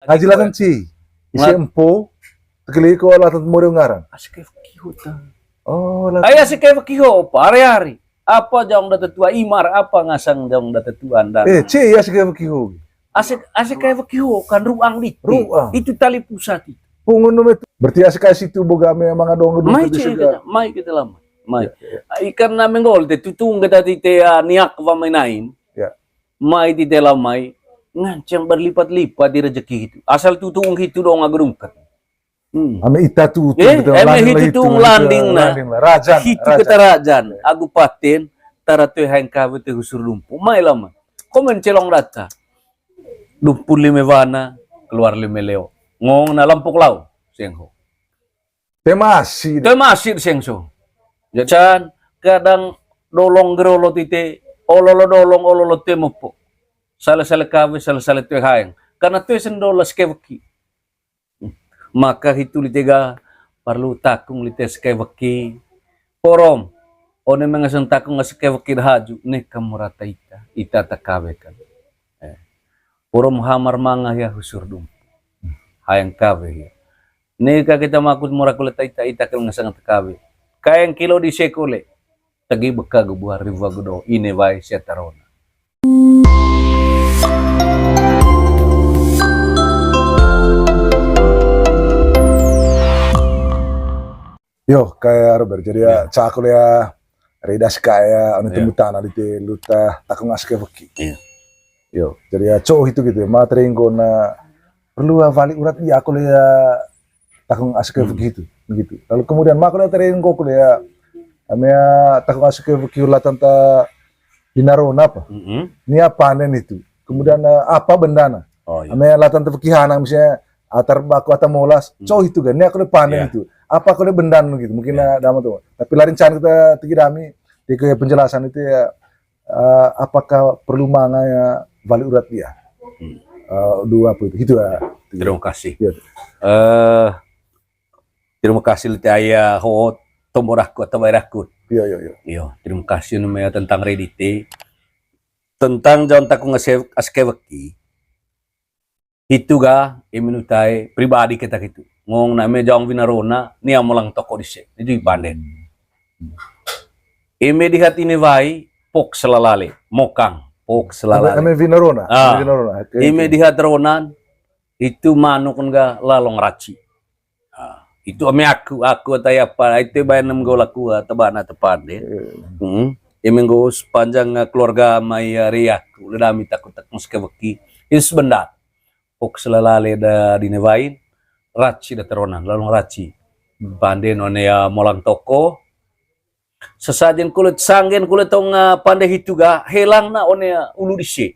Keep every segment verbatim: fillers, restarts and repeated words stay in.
Ngaji latan ci. Isi empo. Tekeli ko latan mori ngaran. Asik kayak kiho ta. Oh, latan. Ai asik kayak kiho, apa hari-hari. Apa jaong da tetua imar, apa ngasang jaong da tetua anda. Eh, ci, asik kayak kiho. Asik, asik kayak kiho, kan ruang di. Ruang. Itu tali pusat itu. Pungun no itu. Berarti asik kayak situ boga me manga dong gedung. Mai kita, mai kita lama. Mai. Ya, ya. Ikan na menggol te tutung kita ti te, ah, niak wa main-main. Ya. Mai ti te lamai, nganceng berlipat-lipat di rezeki itu. Asal tutung hitu dong agar ungkat. Hmm. Ame ita tutung, eh, ame hitu tutung landing na. Rajan, hitu kita rajan. Agu paten, tara toe haeng kawe te husur dumpu. Mai lama. Komen celong rata. Dumpu lime wana, keluar lime leo. Ngong na lampok lau, sengho. Temasi. Temasi sengso. Jajan kadang dolong gerolo tite, ololo dolong, ololo temopo. Sale-sale kawe, sale-sale toe haeng. Karena toe sendola sekeweki. Maka hitu lite ga perlu takung lite sekeweki. Porom, one mengaseng takung sekeweki dahaju, ne kamu rata ita, ita takawe kan. Eh. Porom hamar manga ya husur dum. Haeng kawe ya. Neka kita makut mora kule ta ita, ita kel ngasang takawe. Kaeng kilo di sekole. Tegi beka gebuah riwa gedo ine wai sia tarona. Yo, kayak Robert, jadi ya, cakul ya, Ridas kayak anu temu tanah di te luta takung aske beki. Iya. Yo, jadi ya, cowok itu gitu ya, materi na perlu wali urat ya, aku ya takung aske beki itu, begitu. Lalu kemudian maka materi aku ya, amea takung aske beki ulah tanta binarona apa? Ini apa nen itu? Kemudian, eh, apa bendana? Oh, iya. Amea latan tepekihanang misalnya atar baku atau molas, cowok itu kan, ini aku udah panen itu. Apa aku udah bendan gitu, mungkin, eh, dama tuh. Tapi lain can kita tigi dami, di ke penjelasan itu ya, eh, apakah perlu manga ya wali urat dia? Eh, dua apa itu? Gitu ya. Terima kasih. Iya. Eh, terima kasih lite aya ho tombo raku atau bai raku. Iya, iya, iya. Iyo, terima kasih namanya tentang Redite. Tentang jaon takung aske, aske weki. Hitu ga, eme nutae pribadi kita gitu. Ngong na eme jaong winarona, nia molang toko dise. Itu ipanden. Eme dihat ini wai, pok selalale, mokang, pok selalale. Eme winarona, eme winarona. Eme dihat ronan, itu manuk ga lalong raci. Ah, itu ame aku, aku atau apa, itu bayan nem gol aku, ah, tebana tepande. Hmm. Eme nggo sepanjang, ah, keluarga mai, ah, ri aku, le dami takut takut sekeweki. Itu sebentar. Pok selalale da dinewain, raci da teronan, lalong raci. Pande none ya molang toko, sesajen kulit sanggen kulit tong, ah, pande hitu ga, helang na one, ah, ulu dise.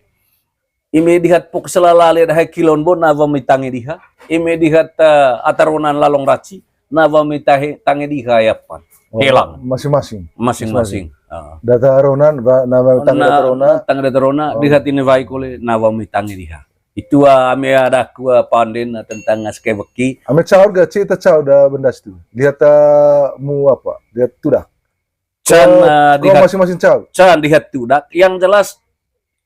Ime dihat pok selalale da hai kilon bo, nawa mi tange diha. Ime dihat, ah, ataronan lalong raci, nawa mi tahe, tange diha ya pan. Oh, helang. Masing-masing. Masing-masing. Ah. Data ronan, ba, nawa tange data rona. Tange data rona, dihat ini wai kole, nawa mi tange diha. Itu, ah, ame ada aku, ah, panden, ah, tentang, ah, sekeweki. Ame caur ga, cerita caur da benda situ. Dihat, ah, mu apa? Dihat tudak. Can, eh, dihat, masing-masing caur. Can dihat tudak. Yang jelas,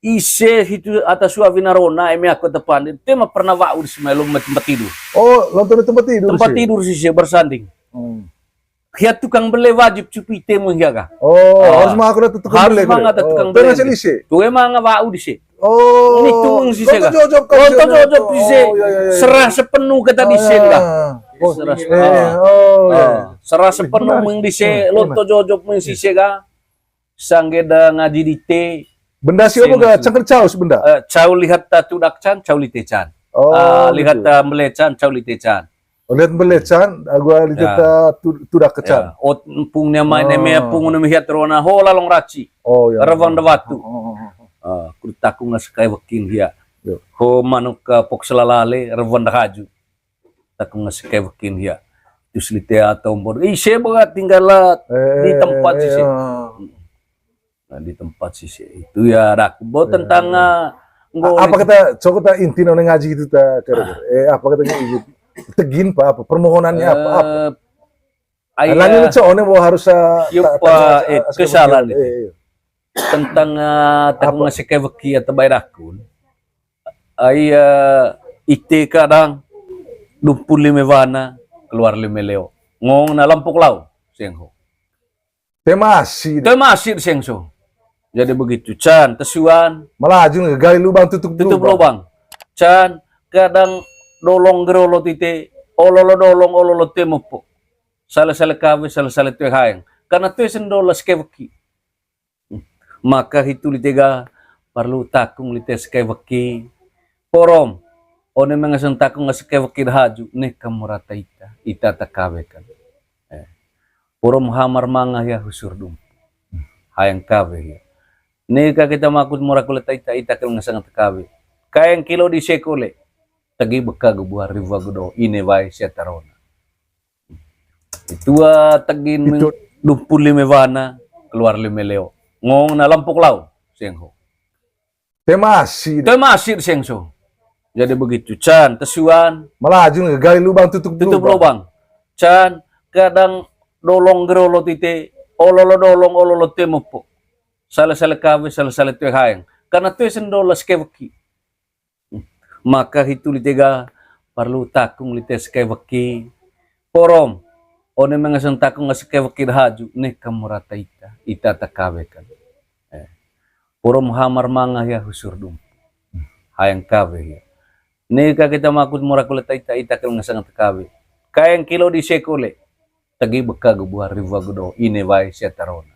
ise hitu atas suawi narona, eme aku tepande. Tema pernah wa'u di semalam tempat tidur. Oh, nonton di tempat tidur. Tempat tidur sih, saya bersanding. Hmm. Hiat tukang bele wajib cupi temu hiaga. Oh, harus mah aku tukang bele. Harus mah tukang bele. Tuh emang wa'u di sini. Oh, ini tuung sise ga. Lonto jojop, lonto jojop sise. Oh, iya, iya, iya. Serah sepenuh kata dise ga. Serah sepenuh. Oh, iya. Serah sepenuh meng dise, lonto jojop meng sise ga. Sangge da ngaji dite. Benda siapa ga cangker caus benda? Eh, cau lihat ta tudak can, cau lite can. Oh, lihat ta mbele can, cau lite can. Lihat mbele can, agu lihat ta tudak kecan. Ot pung ne mai ne me pung ne hiat rona ho lalong raci. Oh, iya. Rewang da watu. Ah, kudu takung ngas kai wekin hia. Ho manuk, eh, pok selalale, rewang da haju. Takung ngas kai wekin hia. Terus lite atau mbor. Ih, saya berat tinggal lah di tempat sih. Nah, di tempat sih, sih. Itu ya ada aku buat tentang, eh, apa kata, coba kata inti nona ngaji itu ta, kira-kira. Eh, apa katanya itu? Tegin apa, apa? Permohonannya apa? Apa? Eh, lani ini cowok ini bahwa harus, eh, kesalahan itu. Tentang, eh, takung ngasih keweki atau bayar akun. Ai, eh, Ite kadang dumpu lime wana, keluar lime leo. Ngong na lampok lau, sengho. Temasi. Temasi sengso. Jadi begitu, can, tesuan. Melaju gali lubang, tutup, tutup lubang. Lubang. Can, kadang dolong gerolo tite, ololo dolong, ololo temopo. Sale-sale kawe, sale-sale tue haeng. Karena tue sendol las keweki. Maka hitu lite ga parlu takung lite sekai weki. Porom, one mengaseng takung sekai weki haju, neka murata ita, ita takawe kan. Eh. Porom hamar manga ya husur dum. Hayang kawe ya. Neka kita makut mura kuleta ita, ita kel ngasang takawe. Kayang kilo di sekole. Tagi beka gebuah riwa gedo, ine wae sia tarona. Itua tagin dumpu lime wana, keluar lime leo. Ngong na lampok lau, sengho. Temasi. Temasi sengso. Jadi begitu, can, tesuan. Melaju gali lubang, tutup, tutup lubang. Lubang. Can, kadang dolong gerolo tite, ololo dolong, ololo temopo. Sale-sale kawe, sale-sale tue haeng. Karena tue sendol las keweki. Maka hitu lite ga parlu takung lite sekai weki. Porom, one mengaseng takung sekai weki haju, neka murata ita, ita takawe kan. Eh. Porom hamar manga ya husur dum. Hayang kawe ya. Neka kita makut mura kuleta ita, ita kel ngasang takawe. Kayang kilo di sekole. Tagi beka gebuah riwa gedo, ine wae sia tarona.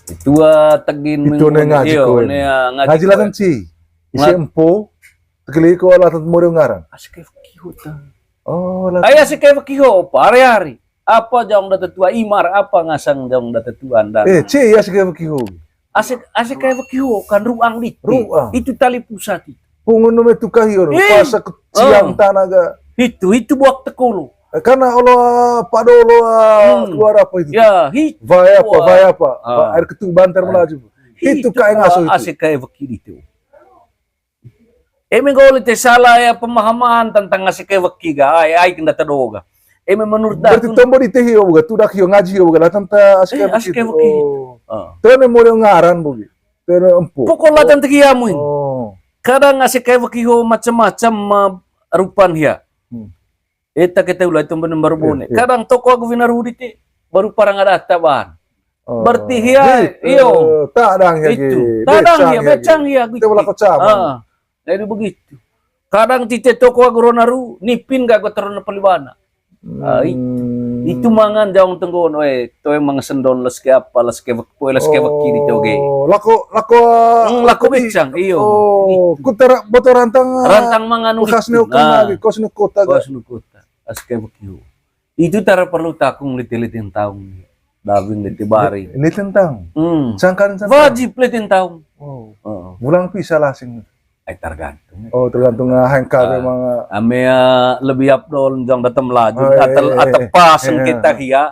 Itua tagin itu ne ngaji ko. Ngaji latan ci. Isi empo. Tegeli ko latan mori ngaran. Asik kayak kiho ta. Oh, latan. Ai asik kayak kiho, hari-hari. Apa jong da tetua imar, apa ngasang jong da tetua andan. Eh, ci, asik kayak kiho. Asik, asik kayak kiho, kan ruang di. Ruang. Itu tali pusat itu. Pungun nome tukah iyo, pas ke ciang tanah ga. Itu, itu buak tekolo. Eh, karena olo, ah, pado olo, ah, keluar apa itu? Ya, itu. Vai apa, vai apa? Ah. Air ketuban ter melaju. Itu kayak ngasuh itu. Asik kayak weki itu. Eme goli te salah ya pemahaman tentang asik kayak weki ga, ai, ai kenda tedoga. Eme menurut berarti tombo di teh iyo buga, tudak iyo ngaji iyo buga, datang ta asik kayak weki. Oh. Tene mau ngaran bugi. Tene empu. Pokok latan tegi amuin. Oh. Kadang asik kayak weki ho macam-macam, ah, rupan hia. Hmm. Eta kita ulai tumben baru bone. Iya, iya. Kadang toko aku vina rudi ti baru parang ada taban. Oh. Berarti hia, iyo. Tadang hia gitu. Tadang hia, becang hia gitu. Kita berlaku cabang. Ah, jadi begitu. Kadang tite toko aku rona ru, nipin gak aku terona pelibana. Ah, itu. Hmm. Itu mangan jaung tenggon, eh, toe mangan sendol les ke apa, les ke wek-, les ke weki di toge. Oh, lako, lako, lako becang, iyo. Oh, itu. Kutara botol rantang, rantang mangan bekas itu. Kos nu kota, kos nu kota. Aske bekiu. Itu tara perlu takung lite-lite taung. Dawing lite bari. Lite taung. Hmm. Sangkan, sangkan. Wajib lite taung. Oh. Heeh. Bulang pisa lah sing. Ai tergantung. Oh, tergantung, ah, hengkar emang, ah. Ame, ah, lebih afdol jong datang melaju. Oh, iya, atau, iya, atau iya. Pas kita hia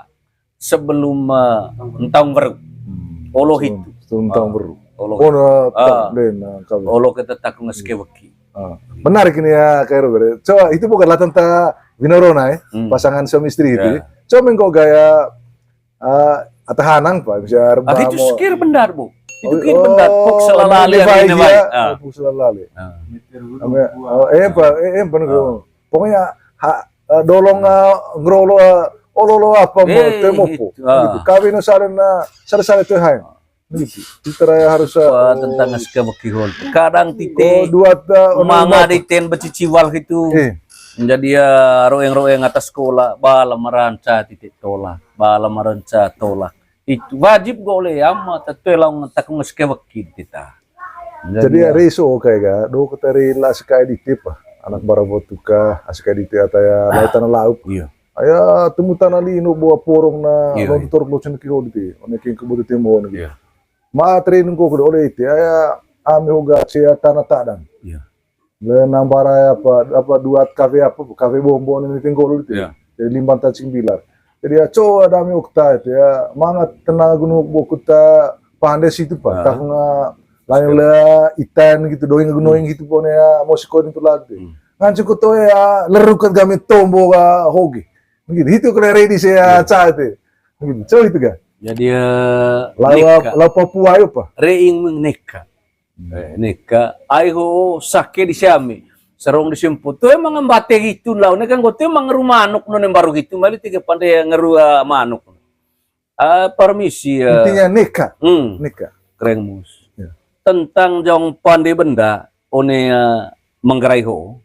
sebelum, ah, entaung weru. Hmm. Olo hitu. Sebelum entaung weru. Olo hitu. Olo kita takung aske weki. Ah, menarik ini ya, Kak Robert. Coba, itu bukan latan ta Winarona ya, pasangan suami istri itu ya. Coba mengko gaya, ah, atahanang, Pak, bisa. Ah, itu sekir bendar, Bu. Itu kir bendar. Pok selalale ini, Pak. Ah, pok selalale. Ah. Oh, eh, Pak, eh, eh, bener. Pokoknya, ha, eh, dolong, eh, ngerolo, eh, ololo apa mau, eh, temo itu, po. Ah. Gitu. Kawin salen, eh, sale-sale tuh hai. Gitu. Itu raya harus, eh, tentang aske weki hol. Kadang tite dua ta, manga diten beciciwal gitu. Eh. Menjadi ya roeng-roeng atas sekolah, bala maranca tite tolak, bala maranca tolak. Itu wajib gole ama, tatoe laung takung aske weki tita. Jadi ya reso kayak ga, do ketari la aske dite pa. Anak bara botuka, aske dite ataya lautan laup. Iya. Aya temu tanah lino bawa porong na, iya, lontor iya. Locen kilo dite. One king kebutuh temo gitu. Iya. Ma train ko kudu oleh ite, aya, ame hoga sia tanah tadang. Iya. Le nang bara apa, apa duat kafe apa, kafe bombo ni tingkol itu. Iya. Jadi limban tacing bilar. Jadi ya, co ada ame okta itu ya, mangat tenang gunung bokut ta pandes itu, Pak. Ah. Tah nga lain le itan gitu, doing gunung gitu pone ya, mau sekolah itu lagi. Hmm. Ngancu ko to ya, lerukat game tombo ga hoge. Gitu, itu kena ready saya ca itu. Gitu, co itu ga. Jadi, eh, lawa, neka. Lawa Papua ayo, Pak. Reing meng neka. Hmm. Eh, neka, ai ho sake di siami. Sarong di simpul. Toe manga mbate gitu lah. Nekan ko toe manga ngeru manuk no ne mbaru gitu. Mai lite ke pande ngeru, ah, manuk. Ah, permisi, ah. Intinya neka. Hmm. Neka. Kereng mus. Ya. Tentang jong pande benda, one, ah, Manggarai ho.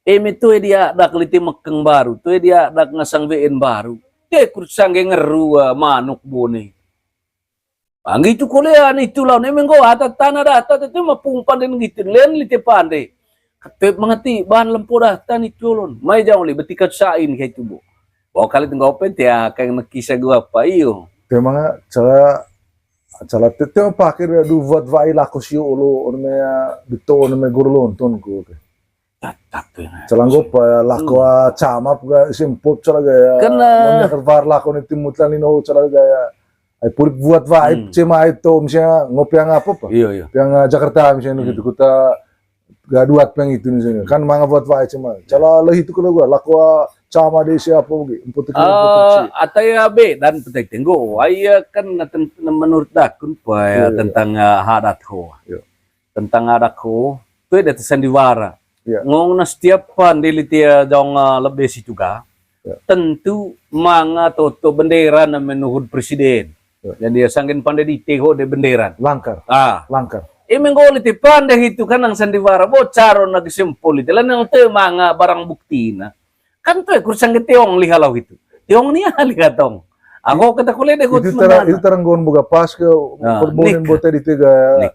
Eme toe diadak lite mekeng mbaru, toe diadak ngasang W N mbaru. Te kut sangge ngeru, ah, manuk bone. Anggi tu kolean itu lawan eme nggo ata tana data te mapung pande nggitu len lite pande. Kate mangati bahan lempo data ni tulun. Mai jang oli beti kat sain kayak itu, Bu. Bawa kali tenggo pen te, ah, kayak nekisa gua apa iyo. Te manga cara, cara te, te pake dia du buat vai lako sio olo, orme, ah, bito, orme guru lontong ku. Tatap ya. Cala nggo pa lako, ah, camap ga simpul cala gaya. Kan, ah, mon ya kerbar lako ni timutan lino cala gaya. Ai pulik buat vai cema itu misalnya ngopi yang apa, apa? Iya, iya. Yang, ah, Jakarta misalnya gitu, kota ga duat peng itu misalnya. Kan manga buat vai cema. Cala leh itu kalau gua lako, ah, cama de siapa ge. Emput ke, emput ke. Ah, ata ya be dan petai tenggo. Ai ya kan ten-, menurut dakun pa ya. Iya, iya. Tentang, ah, adat ho. Iya. Tentang adat ho, tu ada sandiwara. Ya. Ngong na setiap pande lite, ah, jong, ah, lebe situ ga. Ya. Tentu manga toto bendera na menuhut presiden. Ya. Jadi ya sanggen pande dite ho de bendera. Langkar. Ah. Langkar. Eme nggo lite pande hitu kan nang sandiwara bo caro na gesimpul lite lah nang te manga barang bukti na. Kan tu kur sanggen teong liha lau hitu. Teong ni liha tong. Aku kata kule de itu tara, itu tara nggon boga pas ke perbonen bote di tega.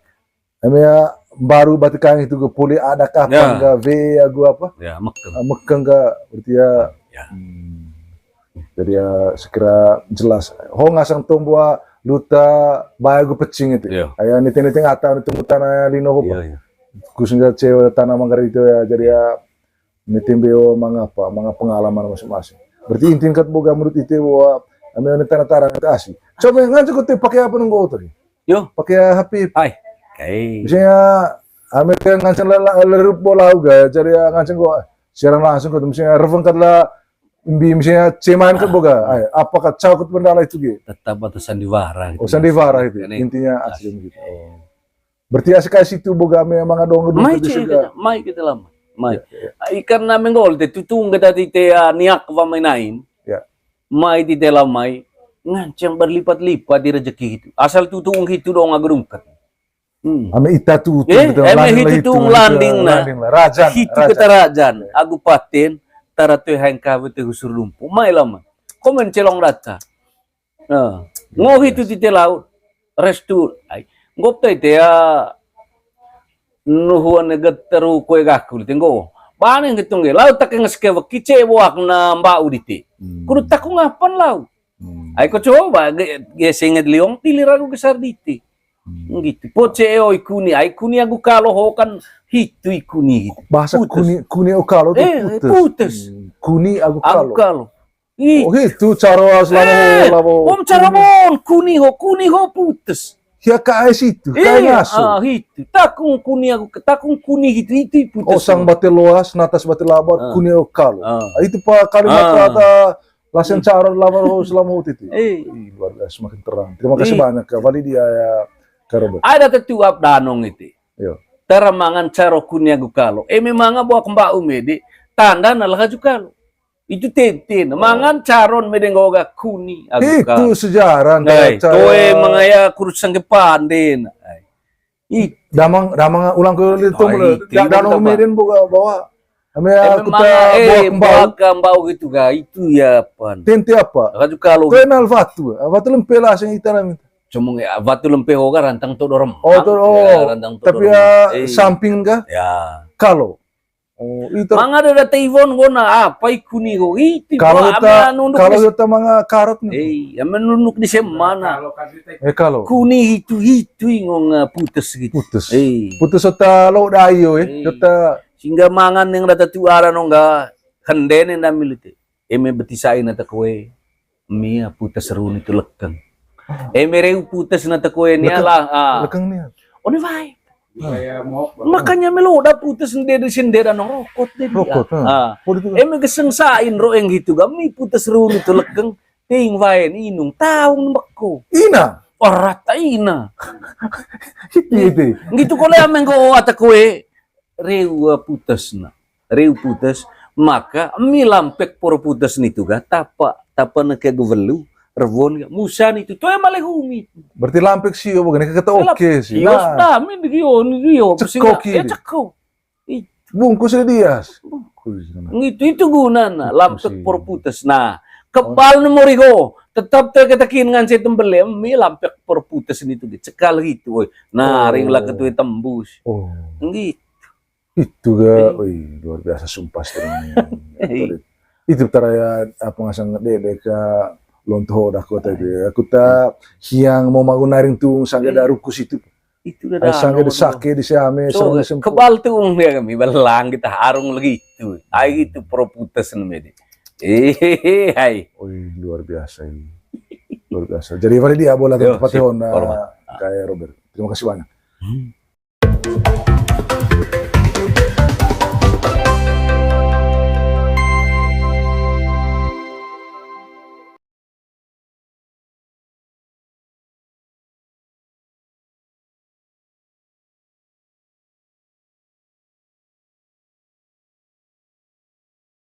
Eme ya, baru bati kang itu ke puli ada kapan ga V agu apa? Ya, mekeng. Ah, mekeng ga, berarti ya. Ya. Hmm. Jadi ya, sekira jelas. Ho ngasang tombo luta baya gu pecing itu. Iya. Aya niteng-niteng ata, niteng tanah lino apa? Iya, iya. Khususnya cewek tanah Manggarai itu ya, jadi ya, ini timbe o manga apa, manga pengalaman masing-masing. Berarti intinya kat boga menurut ite bahwa ame ini tanah tarang itu asli. Coba nganceng ko te pakai apa nunggu otak? Yo. Pakai H P. Hai. Kai. Misalnya ame te nganceng la, la, lerup bola uga, jadi ya nganceng ko siaran langsung ko misalnya reveng kat la imbi misalnya cemain kat boga. Ai, apakah cakut bendala itu ge? Tetap atau sandiwara gitu. Oh, sandiwara itu. Intinya asli gitu. Oh. Berarti asik-asik itu boga ame manga dong gedung mai itu cek juga. Mai kita lama. Mai. Ya, ya. Ikan na menggol te tutung kita ti te, ah, niak wa main-main. Ya. Mai ti te lamai nganceng berlipat-lipat di rezeki itu. Asal tutung itu dong agurungkat. Hmm. Ame ita tutung eh, kita eme landing lah itu tutung landing na. Landing lah. Rajan, itu rajan. Kita rajan. Ya. Agu paten tara tu hangka bete husur lumpu. Mai lama. Komen celong rata. Nah, ngohi tu tite laut, restu, ai, ngop tai tea, nuhuan ne geteru kue gaku lite nggo. Bane ngitung ge, laut tak ngeske weki ce boak na mbau dite. Hmm. Kudu takung apan laut. Hmm. Ai ko coba, ge, ge senget liong, tilir aku gesar dite. Hmm. Gitu. Po ce oi kuni, ai kuni aku kalo ho kan hitu i kuni gitu. Bahasa putes. Kuni, kuni o kalo tu eh, putes. Putes. Hmm. Kuni aku kalo. Aku kalo. Ih. Oh, hitu caro selama eh, ho, lama ho. Om caro bon, kuni ho, kuni ho putes. Hia ka ai situ, ka ai ngaso. Ah, hitu. Takung kuni aku, takung kuni hitu, hitu putes. Oh, sang bate loas, natas bate labar, ah, kuni ho kalo. Ah. Ah, itu pa kalimat ah, kata lasen caro lama ho selama ho itu. Eh. Ih, luar biasa, semakin terang. Terima kasih banyak, Kak. Wali dia ya, Kak Robert. Ada tetuap danong itu. Yo. Tara mangan caro kuni aku kalo. Eh, memang buat kembak umedi, tanda nalah aju kalo. Itu tete, oh, mangan caron medeng goga kuni, aku itu sejarah. Dai, cara toe mangaya kurus sangke panden. Ai. Itu. Damang, damang ulang ke itu, mulai. Itu, danau itu meden boga bawa. Ame aku tak eh, buah kembau. Buah kembau gitu ga, itu ya pan. Tente apa? Raju kalau. Kenal batu, batu lempe lah sing ita nami. Cuma ya, batu lempe hoga rantang to dorem. Oh, to, oh. Ya, rantang to tapi dorem. Ya, eh, samping ga? Ya. Kalau Oh, itu. Manga ada data Iwon gona apa ikuni ho. Itu kalau kita, kalau kita manga karot nih. Eh, ya menunduk di semana. Eh, kalau. Kuni itu, itu ingong, eh, putes gitu. Putes. Eh. Putes sota lo dayo, eh. Eh. Sota sehingga mangan yang data tu ara nongga henden yang damil itu. Eme beti sain ata koe, mia putes runi tu lekeng. Ah. Eme reu putes na ta koe ni lekeng, alah, ah. Lekeng ni. One wae. Ah. Makanya melo da putes nde di sendera nong rokot de dia. Rokot, ah. Ah. Oh, itu kan. Eme geseng sain ro eng gitu ga, mi putes runi tu lekeng. Ting wae ni inung taung beko. Ina. Ora ta ina. Gitu. Gitu ko le ame nggo ata koe. Reu, ah, putes na. Riu putes, maka emi lampek por putes nitu ga, tapa, tapa neke gevelu, rewon ga, musa nitu, toe male humi. Berarti lampek sio, bukan, kata oke sih. Iyo, nah. Sudah, min di gio, di gio. Ceko kiri. Ya, ceko. Ih. Bungkus ya, Dias. Bungkus. Ngitu, itu gunana, lampek por putes. Nah, kebal nomor iho, tetap teke-tekin ngan saya tembele, emi lampek por putes nitu, cekal gitu, oi. Nah, ring lah ketui tembus. Oh. Ngitu. Itu ga, wih, luar biasa sumpah sih. Itu tara ya, apa ngasang dede ka lonto hoda kota itu ya. Aku ta hiang mau magun naring tu sangga daruku situ. Itu udah dah sangga de sake di siame, kebal tuh dia kami belang kita harung lagi itu. Ai itu por putes namanya. Eh, hai. Wih, luar biasa ini. Luar biasa. Jadi mari dia bola tempat honda kayak Robert. Terima kasih banyak.